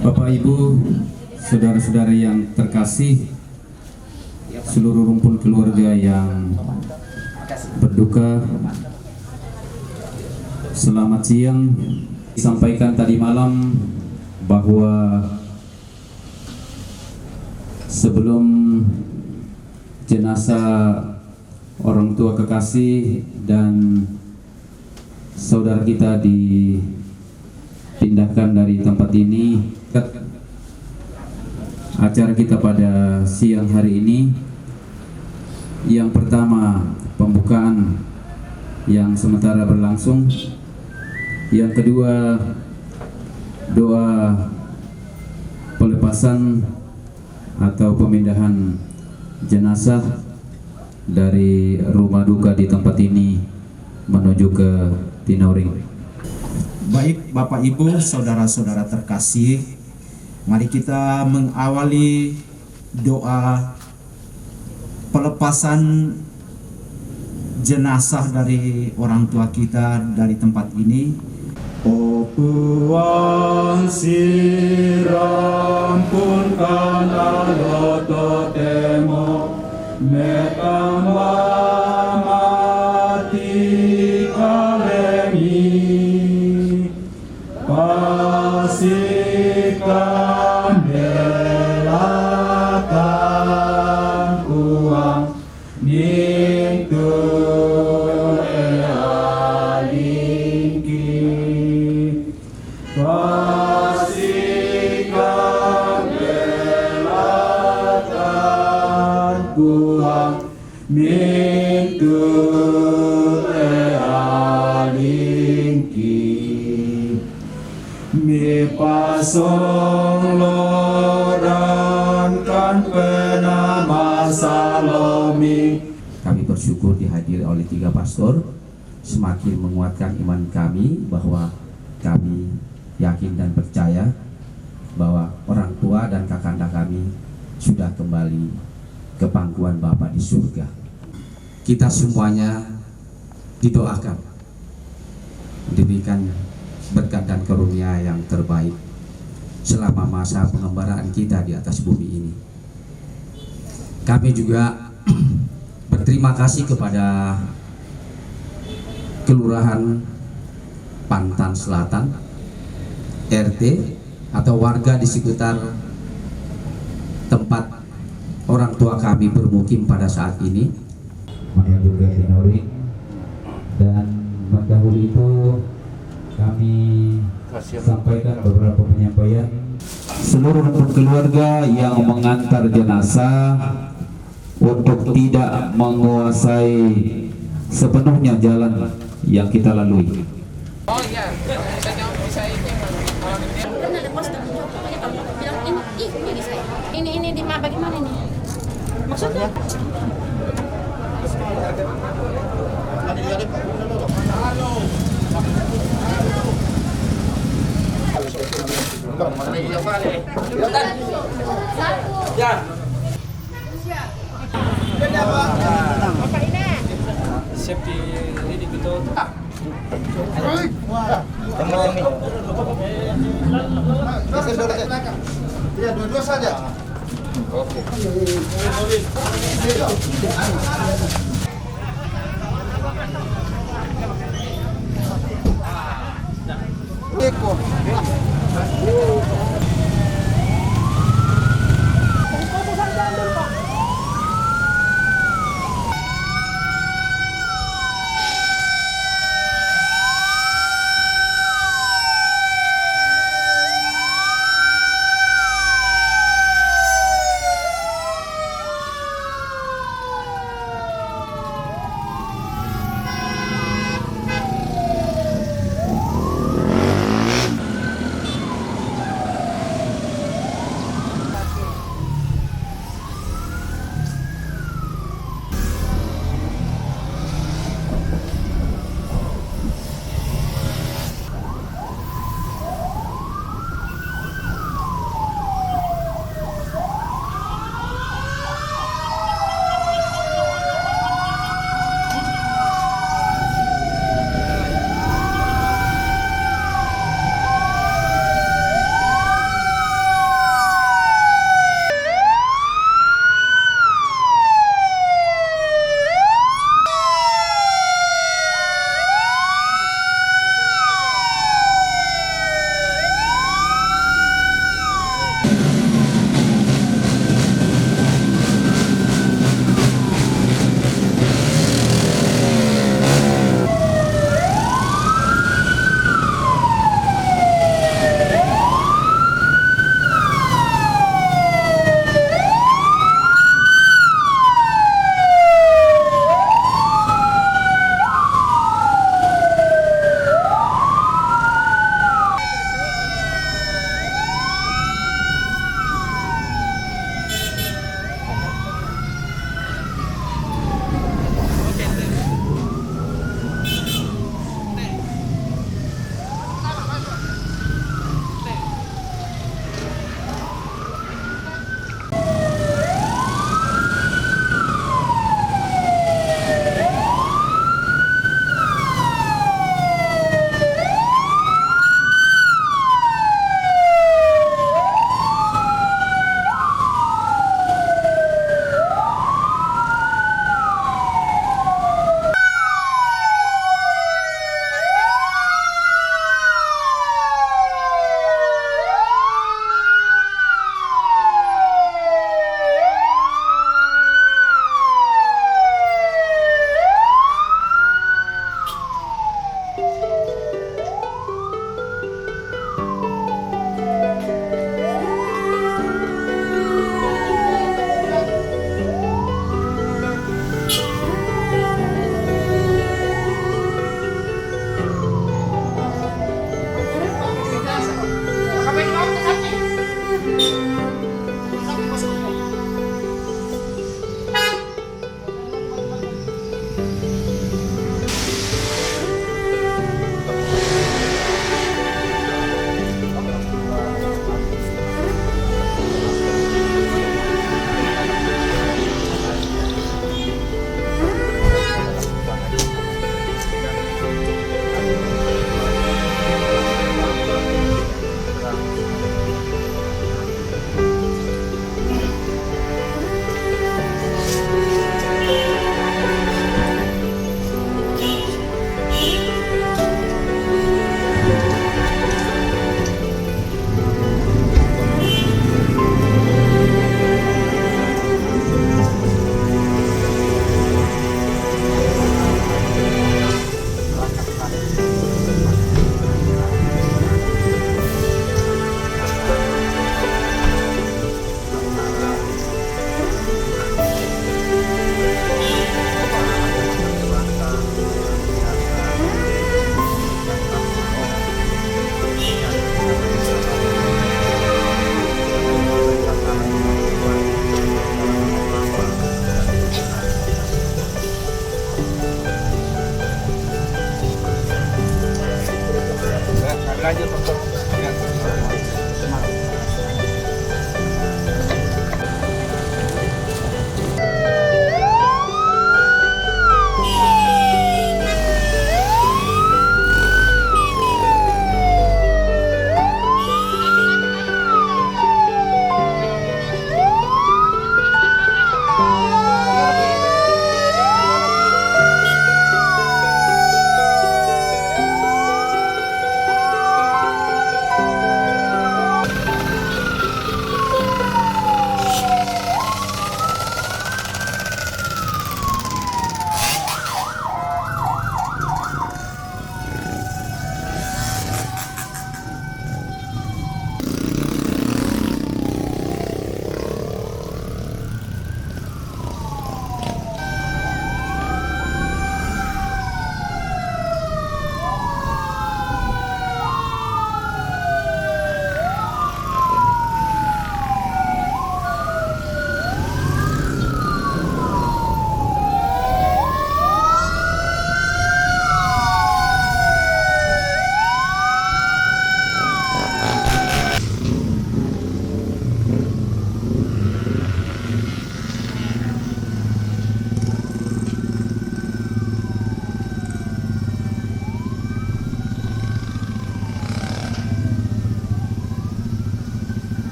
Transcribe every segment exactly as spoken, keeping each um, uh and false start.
Bapak, Ibu, saudara-saudara yang terkasih, seluruh rumpun keluarga yang berduka, selamat siang. Disampaikan tadi malam bahwa sebelum jenazah orang tua kekasih dan saudara kita dipindahkan dari tempat ini, acara kita pada siang hari ini, yang pertama, pembukaan yang sementara berlangsung, yang kedua, doa pelepasan atau pemindahan jenazah dari rumah duka di tempat ini menuju ke Tinoring. Baik, Bapak, Ibu, saudara-saudara terkasih, mari kita mengawali doa pelepasan jenazah dari orang tua kita dari tempat ini. O Puang, sira ampun kanalo totemo, mekam mati kalemi, pasikam belakan Puang, nintu e alingki. Pasikam belakan Puang, nintu e alingki. Mi pasong loran kan penama salomi. Kami bersyukur dihadiri oleh tiga pastor, semakin menguatkan iman kami bahwa kami yakin dan percaya bahwa orang tua dan kakanda kami sudah kembali ke pangkuan Bapa di surga. Kita semuanya didoakan diberikan berkat dan karunia yang terbaik selama masa pengembaraan kita di atas bumi ini. Kami juga berterima kasih kepada Kelurahan Pantan Selatan, R T, atau warga di sekitar tempat orang tua kami bermukim pada saat ini. Menuju ke Tinoring, dan mendahului itu kami sampaikan beberapa penyampaian. Seluruh keluarga yang mengantar jenazah untuk tidak menguasai sepenuhnya jalan yang kita lalui. Oh iya, bisa jawab, bisa ini. Kan ada poster, pokoknya kamu bilang ini, ih, ini saya. Ini, ini di ma-, bagaimana ini? Maksudnya? Ya. Safety ini betul. Iya, dua-dua saja. Oke. Eko.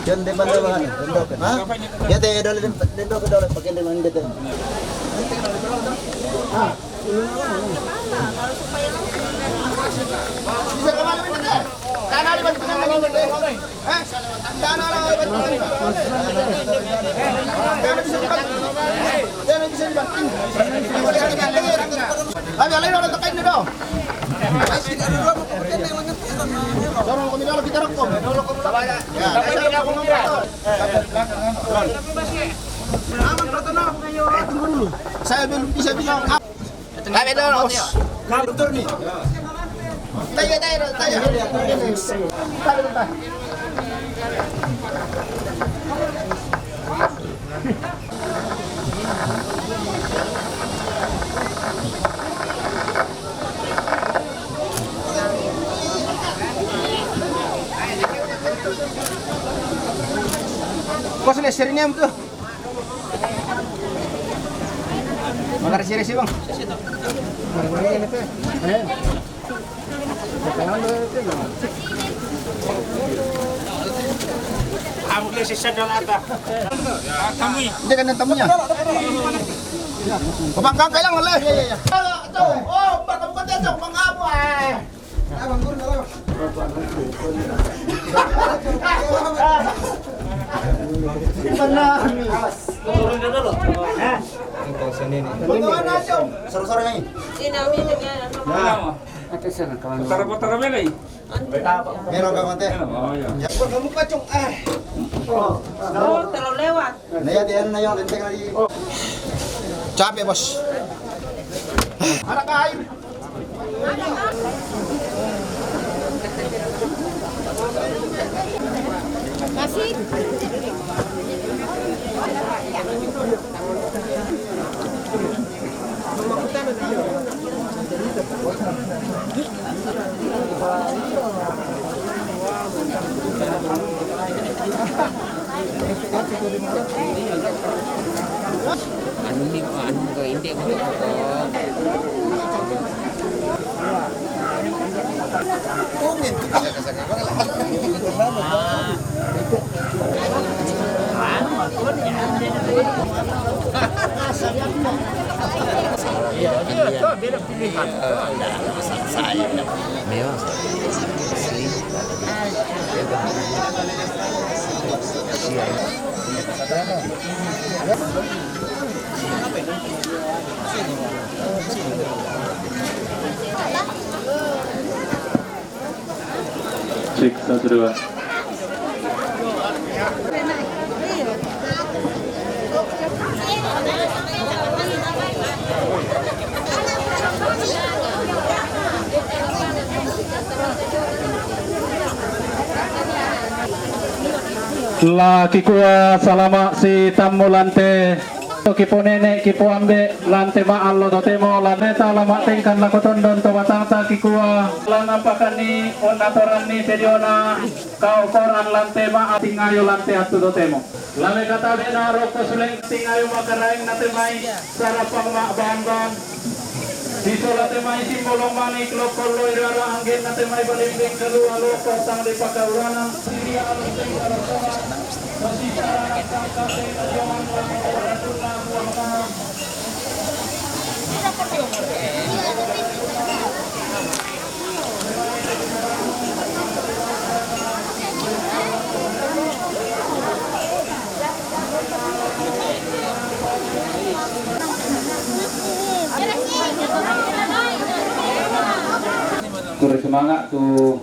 Diyan, di ba, di ba? Ha? Diyan, di, dali, dali, dali, dali, pag hindi man dito. Saya belum bisa bilang. Kami dulu, bos. Kami turun nih. Tayo, tayo, tayo. Tayo, tayo. Bos, lihat serinya tuh. Makasih, Bang. Ang lisensya na ata. Tamuy. Hindi ka nang tamuy niya. Pabangkang ka lang, wala. Iya, iya, iya. Ito, oh, baka mo ka dito, mga amo, eh. Turun dulu. Soro-soro na ini. Sinabi na nga, ano. Tara po, tara, Mel, eh. Meron ka, mate? Ano, oh, yeah. Huwag ka mukha, Chong. Ah. Oh, terlalu lewat. Naya, di ano na yun, lenteng na di. Chape, boss. Anak ka, ay. Masih. Ano ni, ano ko, hindi mo ko. Iya, iya, tuh, beda pilihan. Saya, saya, Cek, satu, dua. La kikua salama si tammu lante. Kipu nene, kipu ambe, lante ma allo totemo, lante ta lama tengkan lako tondon to batangta kikua. Lana pakanni, onna toranni, pediona, kau koran lante ma atingayo lante attu totemo. Lame kata bena roko suleng tingayo makaraeng nate mai, sarapang ma bambang. Sisola te mai Simbolong Manik, lokko lo irara anggenna te mai Balimbing, kalua lokko tang de pakaurana, siria alus teng arasona, masih cara tang kate kajongan lama orang tuna buang tangan. Kure semangat tu.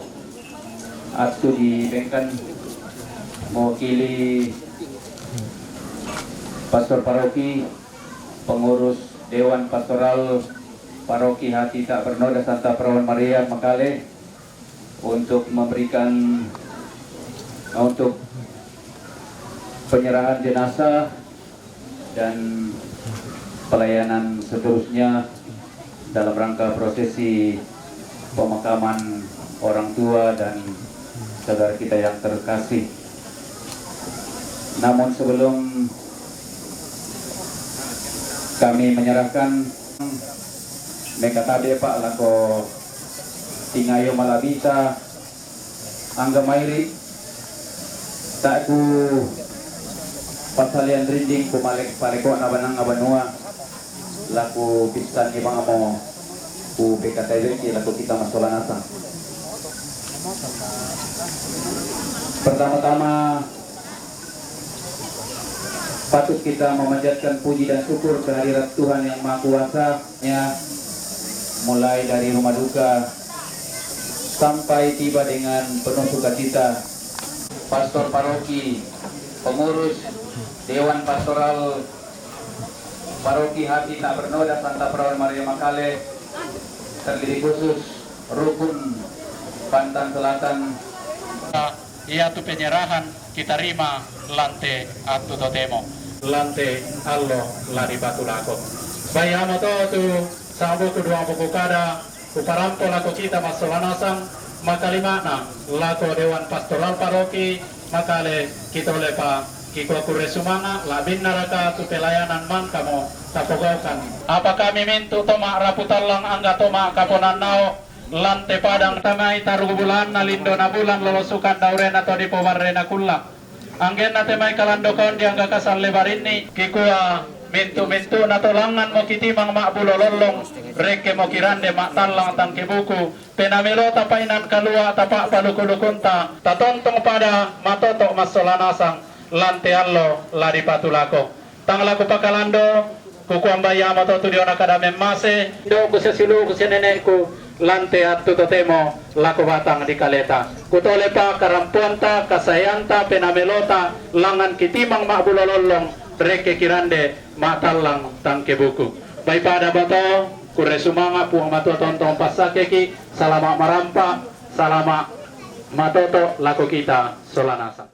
Waktu di Bengkan, mewakili Pastor Paroki, pengurus Dewan Pastoral Paroki Hati Tak Bernoda Santa Perawan Maria Makale, untuk memberikan, untuk penyerahan jenazah dan pelayanan seterusnya dalam rangka prosesi pemakaman orang tua dan saudara kita yang terkasih. Namun sebelum kami menyerahkan, meka tabe, Pak, lako tingayo malabita angga mairi, taku pasalian rinding ku malek paleko na banang abanua, laku pisan ni bangamo ku peka tabe ki laku kita masola nasang. Pertama-tama, patut kita memanjatkan puji dan syukur kehadirat Tuhan Yang Maha Kuasa, ya, mulai dari rumah duka sampai tiba dengan penuh sukacita. Pastor Paroki, pengurus Dewan Pastoral Paroki Hati Tak Bernoda Santa Perawan Maria Makale, terlebih khusus Rukun Pantan Selatan. Ia tu penyerahan kita rima lante atu totemo. Lante allo lari batu lako. Bayamo to tu sambuku duang buku kada, kuparampo lako kita masola nasang, makalimana lako Dewan Pastoral Paroki Makale, kita olepa kikua kure sumanga, labinna raka tu pelayanan mangkamo tapogaukan. Apa kami mintu toma raputallang angga toma kaponannao, lante padang tamai tarugu bulan na lindo na bulan lolosukan daurena to dipobarrena kulla. Anggenna te mai kalandokaon di angga kasalle barinni, kikua mintu-mintu na tolangan mo kitimang ma'bulo lollong, rekke mo kirande ma'tallang tangke buku, penamelota painan kalua tapa paluku-lukunta, tatontong pada matoto massola nasang, lante allo la dipatulako. Tang lako pakalando, kukuambai amo to tu diona kada memmase, do ku sesilu ku senenekku, lante attu totemo lako batang di kaleta. Kutole pa karampuanta, kasayanta, penamelota, langan kitimang ma'bulo lollong, rekke kirande ma'tallang tangke buku. Bai pada bato, kure sumanga Puang Matua tontong passakeki, salama marampa, salama matoto lako kita sola nasang.